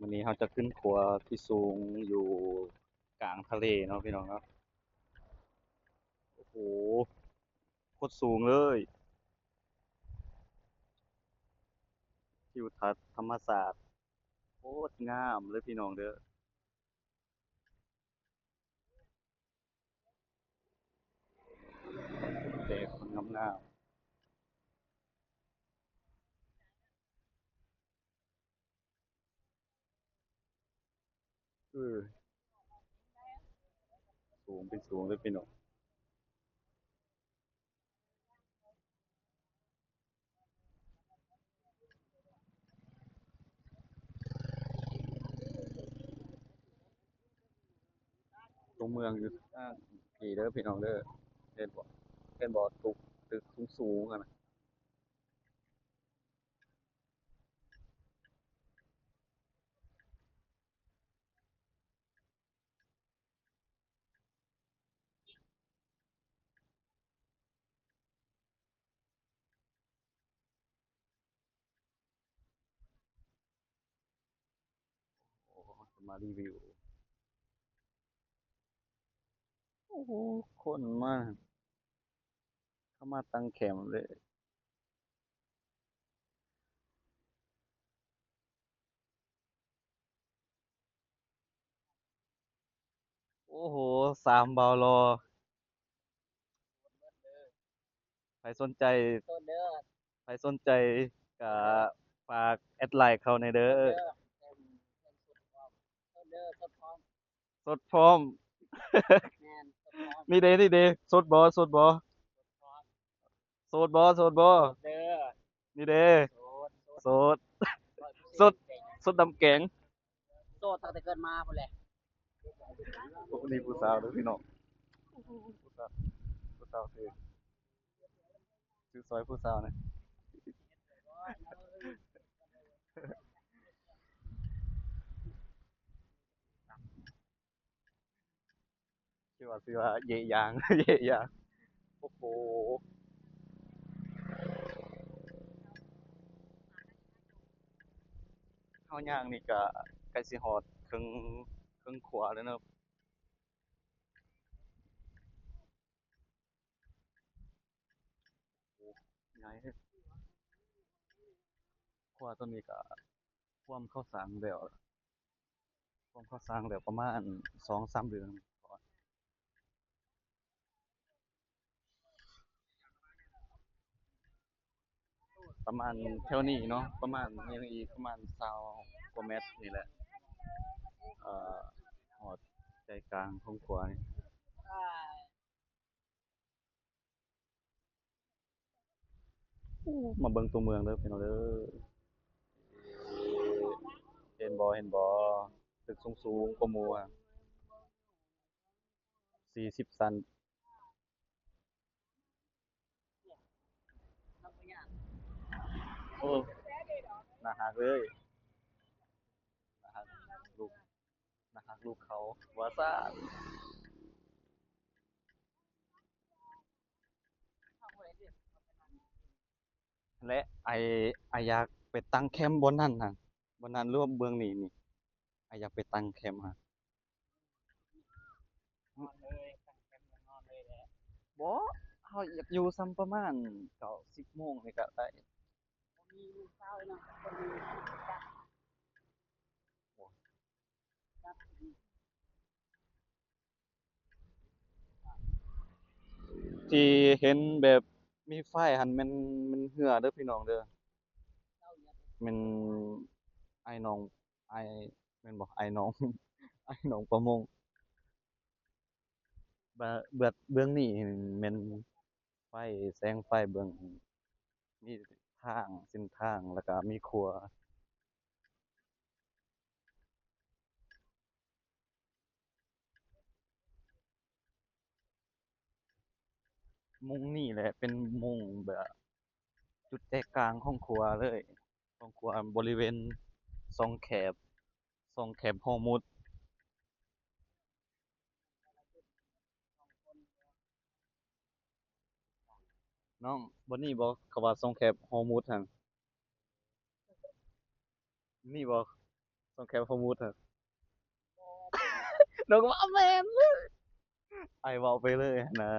ມື້ນີ້ເຮົາຈະຂຶ້ນຂົວທີ່ສູງຢູ່ກາງທະເລເນາະພີ່ນ້ອງເນາະ. ໂອ້ໂຫ ໂຄດສູງເລີຍ. ທິວທັດທຳມະຊາດໂຄດງາມເລີຍພີ່ນ້ອງເດີ. ແຕ່ຄົນງາມໆ ເອີ ສູງເປັນສູງເລີຍພີ່ນ້ອງ. ຕົວເມືອງຢູ່ທາງພີ້ເດີພີ່ນ້ອງເດີ. ເຫັນບໍ່ ເຫັນບໍ່ ຕຶກ ຕຶກສູງໆຫັ້ນນະ. ໂອ້ ຈະມາຣີວິວ. ໂອ້ໂຫ ຄົນມາ ເຂົ້າມາຕັ້ງແຄມເລີຍ. ໂອ້ໂຫ ສາມບ່າວຫຼໍ່. ໃຜສົນໃຈ ໃຜສົນໃຈກະຝາກແອັດໄລເຂົ້າແດ່ເດີ. ສົດພ້ອມ ສົດພ້ອມ. ແມ່ນ ສົດພ້ອມ. ນີ້ເດ ນີ້ເດ ສົດບໍ່ ສົດບໍ່? ໂສດບໍ່ ໂສດບໍ່? ໂສດເດີ ນີ້ເດ້ ໂສດ ໂສດ ໂສດ ໂສດດຳແກງ ໂສດຕັ້ງແຕ່ເກີດມາພຸ້ນແຫຼະ. ໂອ້ ນີ້ຜູ້ສາວເດີພີ່ນ້ອງ ຜູ້ສາວ ຜູ້ສາວ ຊື້ ຊື້ຊອຍຜູ້ສາວແດ່. ຊື່ວ່າ ຊື່ວ່າເຢຍຢາງ ເຢຍຢາງ. ໂອ້ໂຫ ເຮົາຍ່າງນີ້ກະໃກ້ຊິຮອດເຄິ່ງ ເຄິ່ງຂົວແລ້ວເນາະ. ໂອ້ ໃຫຍ່ເດ້ ຂົວຕົວນີ້ກະ ຄວາມເຂົ້າສ້າງແລ້ວ ຄວາມເຂົ້າສ້າງແລ້ວປະມານສອງສາມເດືອນ. ປະມານແຖວນີ້ເນາະ ປະມານ ຍັງອີກປະມານຊາວກວ່າແມັດນີ້ແຫຼະ ເອີ ຮອດໃຈກາງຂອງຂົວນີ້. ໂອ້ ມາເບິ່ງຕົວເມືອງເດີພີ່ນ້ອງເດີ. ເຫັນບໍ່ ເຫັນບໍ່ ຕຶກສູງໆກວ່າໝູ່ ສີ່ສິບຊັ້ນ. ໂອ້ ໜ້າຮັກເລີຍ ໜ້າຮັກລູກ ໜ້າຮັກລູກເຂົາວ່າຊັ້ນ. ແລະ ອ້າຍ ອ້າຍຢາກໄປຕັ້ງແຄມບ່ອນນັ້ນຫັ້ນ ບ່ອນນັ້ນ ຫຼືວ່າເບື້ອງນີ້ນີ້ ອ້າຍຢາກໄປຕັ້ງແຄມຫັ້ນ. ນອນເລີຍ ຕັ້ງແຄມນອນເລີຍແຫຼະ. ບໍ່ ເຮົາຢາກຢູ່ຊ່ຳປະມານເກົ້າສິບໂມງນີ້ກະໄດ້. ບໍ່ມີລູກສາວເນາະ ບໍ່ມີ ທີ່ເຫັນແບບມີໄຟຫັ້ນແມ່ນ ແມ່ນເຮືອເດີພີ່ນ້ອງເດີ ແມ່ນອ້າຍນ້ອງ ອ້າຍ ແມ່ນບໍ່ ອ້າຍນ້ອງ ອ້າຍນ້ອງປະມົງ. ບາ ເບື້ອງນີ້ແມ່ນໄຟ ແສງໄຟເບື້ອງ ມີທາງ ເສັ້ນທາງ ແລ້ວກະມີຂົວ. ມຸມນີ້ແຫຼະເປັນມຸມແບບຈຸດໃຈກາງຂອງຂົວເລີຍ ຂອງຂົວບໍລິເວນຊ່ອງແຄບ ຊ່ອງແຄບຮອມຸດ. ນ້ອງ ບ່ອນນີ້ບໍ່ ເຂົາວ່າຊ່ອງແຄບຮອມຸດຫັ້ນ ນີ້ບໍ່? ສອງແຄມຂອງໝູດຫັ້ນ. ນ້ອງກໍວ່າແມ່ນ ອ້າຍເວົ້າໄປເລີຍຫັ້ນນະ.